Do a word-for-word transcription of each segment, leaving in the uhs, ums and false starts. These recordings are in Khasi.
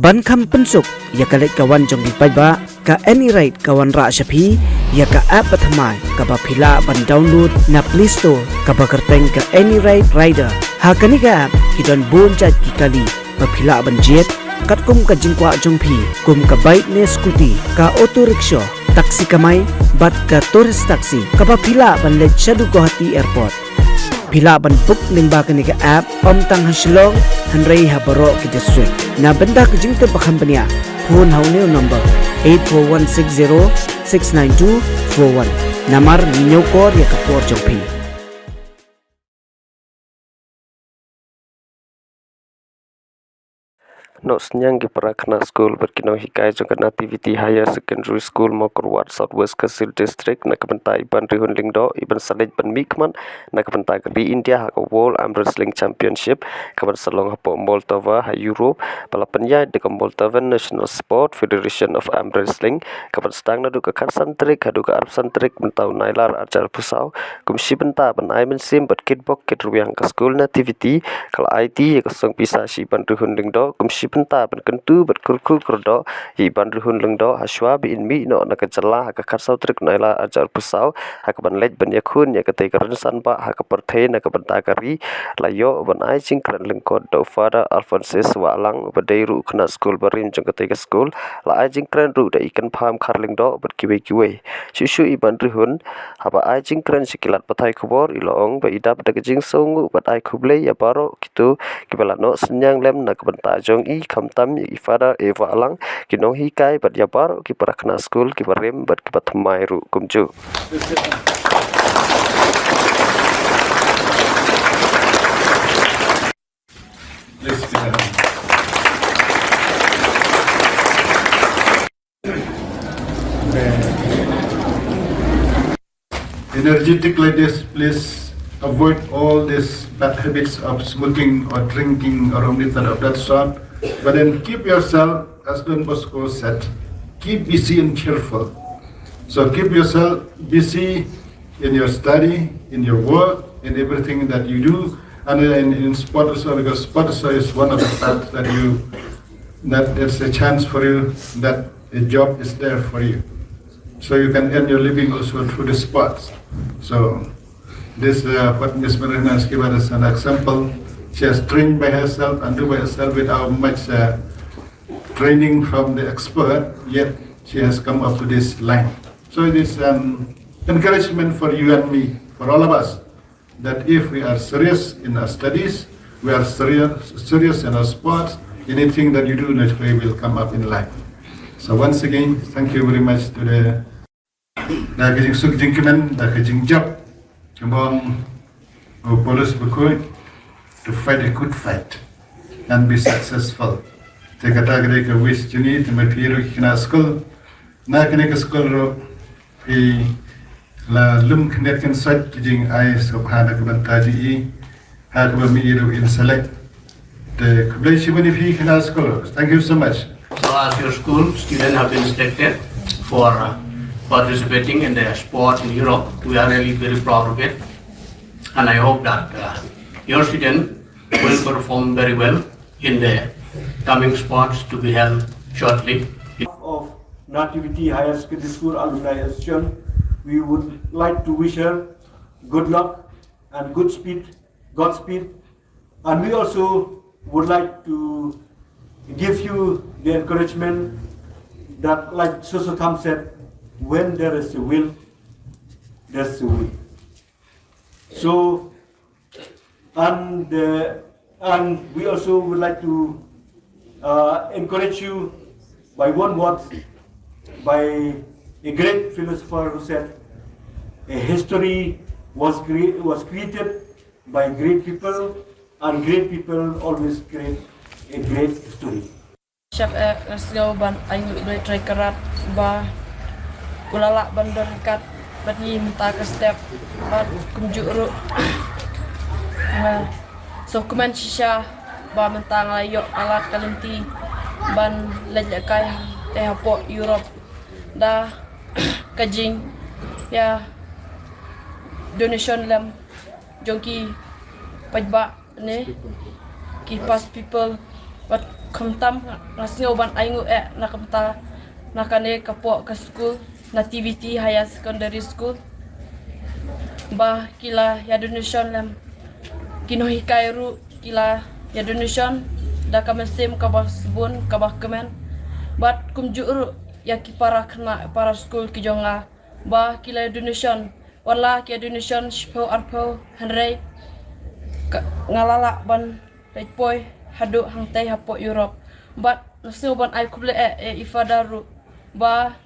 Ban kham pynsuk ïa ka leit ka wan jong ki paidbah, ka AnyRide ka wanrah sha phi ïa ka app bathymmai kaba phi lah ban download na Play Store, kaba kyrteng ka AnyRide Rider. Ha kane ka app ki don bun jait ki kali ba phi lah ban jied, katkum ka jingkwah jong phi, kum ka bike ne scooty, ka auto rickshaw, taxi kamai, bad ka tourist taxi, kaba phi lah ban leit shaduh Guwahati Airport. Phi lah ban book lyngba kane ka app, ym tang ha Shillong, hynrei ha baroh ki district. Na bynta ka jingtip ba kham bniah, phone ha une u number, eight four one six zero six nine two four one. Namar ngi ñiewkor ïa ka por jong phi. Noh synñiang ki para khynnah skul bad ki nonghikai jong ka Nativity Higher Secondary School, Mawkyrwat, South West Khasi Hills District, na ka bynta i Banrihun Lyngdoh, i ban sa leit ban mihkhmat na ka bynta ka ri India ha ka World Arm Wrestling Championship, ka ban sa long hapoh Moldova ha Europe, ba la pynïaid da ka Moldovan National Sport Federation of Arm Wrestling, ka ban sdang naduh ka khatsan tarik haduh ka arphew san tarik mynta u Nailar arhajar arphew saw, kum shi bynta ban ai mynsiem bad kitbok kitrwiang. Ka skul Nativity ka la aiti ïa ka song pisa sha i Banrihun Lyngdoh kum shi bynta ban kyntu bad kyrkhu kyrdoh ïa i Banrihun Lyngdoh, hashwa ba in mih noh na ka jylla ha ka khatsaw tarik Nailar arhajar arphew saw, ha ka ban leit ban ïakhun ïa katei ka rynsan bah ha ka pyrthei na ka bynta ka ri. La ïoh ban ai jingkren lyngkot da u Father Alphonsus Wahlang, uba dei ruh u khynnah skul barim jong katei ka skul. La ai jingkren ruh da i Kynpham Kharlyngdoh bad kiwei kiwei. Shuh shuh i Banrihun, haba ai jingkren sha ki lad pathai khubor, i la ong ba i dap da ka jingsngewnguh bad ai khublei ïa baroh kito kiba la noh synñiang lem na ka bynta jong i, khamtam ïa i Father Wahlang, ki nonghikai bad ïa baroh ki para khynnah skul kiba rim bad kiba thymmai ruh kumjuh. Please, uh, energetic like this, please avoid all these bad habits of smoking or drinking or anything of that sort. But then keep yourself, as Don Bosco said, keep busy and cheerful. So keep yourself busy in your study, in your work, in everything that you do, and in, in sport also, because sport also is one of the parts that you, that it's a chance for you, that a job is there for you. So you can earn your living also through the sports. So this, uh, what Miss Marina has given us an example. She has trained by herself and do by herself without much, uh, training from the expert, yet she has come up to this line. So it is an encouragement for you and me, for all of us, that if we are serious in our studies, we are serious, serious in our sports, anything that you do naturally will come up in life. So once again, thank you very much to the, da ka jingsuk jingkmen, da ka jingjop, kumba ong u Paulus bakhuid, to fight a good fight and be successful. Te kata ka dei ka wish jong ngi, te ma phi ruh ki khynnah skul, na kane ka skul ruh phi la lum khyndiat khynsoit ki jingai sngewbha na ka bynta jong i, ha kaba ma i ruh in select. Te khublei shibun ïa phi khynnah skul. Thank you so much. So as your school students have been selected for, uh, participating in the sport in Europe, we are really very proud of it. And I hope that, uh, your student will perform very well in the coming sports to be held shortly. Of Nativity Higher Secondary School Alumni Association, we would like to wish her good luck and good speed, Godspeed. And we also would like to give you the encouragement that, like Soso Tham said, when there is a will, there's a way. So, and, uh, and we also would like to, uh, encourage you by one word, by a great philosopher who said, "A history was cre-, was created by great people, and great people always create a great history." Shep eh, nga sngew ban ainguh ïa U Blei Trai Kynrad ba u la lah ban don ryngkat bad ngi mynta ka step bad kumjuh ruh. Nga sngewkmen shisha ba mynta nga la ïoh ka lad ka lynti ban leit lehkai te hapoh Europe da ka jingïa donation lem jong ki paidbah ne ki past people Bad khamtam nga sngew ban ai nguh eh na ka bynta na kane ka pdeng ka skul, na T V T Higher Secondary School, ba ki la ïa donation lem, ki nonghikai ruh ki la ïa donation da ka mynsiem kaba sbun kaba kmen. Bad kumjuh ruh ïa ki para khynnah para skul ki jong nga ba ki la ïa donation, wat la ki ïa donation shiphew arphew, hynrei nga la lah ban leit poi haduh hangtei hapoh Europe. Bad nga sngew ban ai khublei eh ïa i Father ruh ba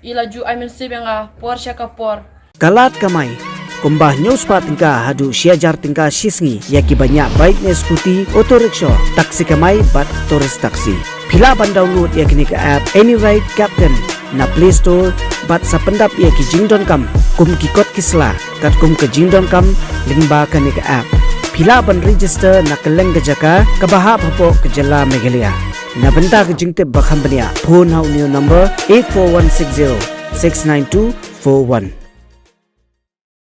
i la ju ai mynsiem ïa nga por sha ka por. Ka lad kamai, kumba hynñiew spah tyngka haduh shi hajar tyngka shi sngi ïa ki banyah bike ne scooty, auto rickshaw, taxi kamai bad tourist taxi. Phi lah ban download ïa kane ka app Any Ride Captain na Play Store bad sa pyndap ïa ki jingdonkam kum ki kot ki sla katkum ka jingdonkam lyngba kane ka app. Phi lah ban register na kylleng ka jaka kaba hap hapoh ka jylla Meghalaya. Na bynta ka jingtip ba kham bniah, phone ha u number eight four one six zero six nine two four one.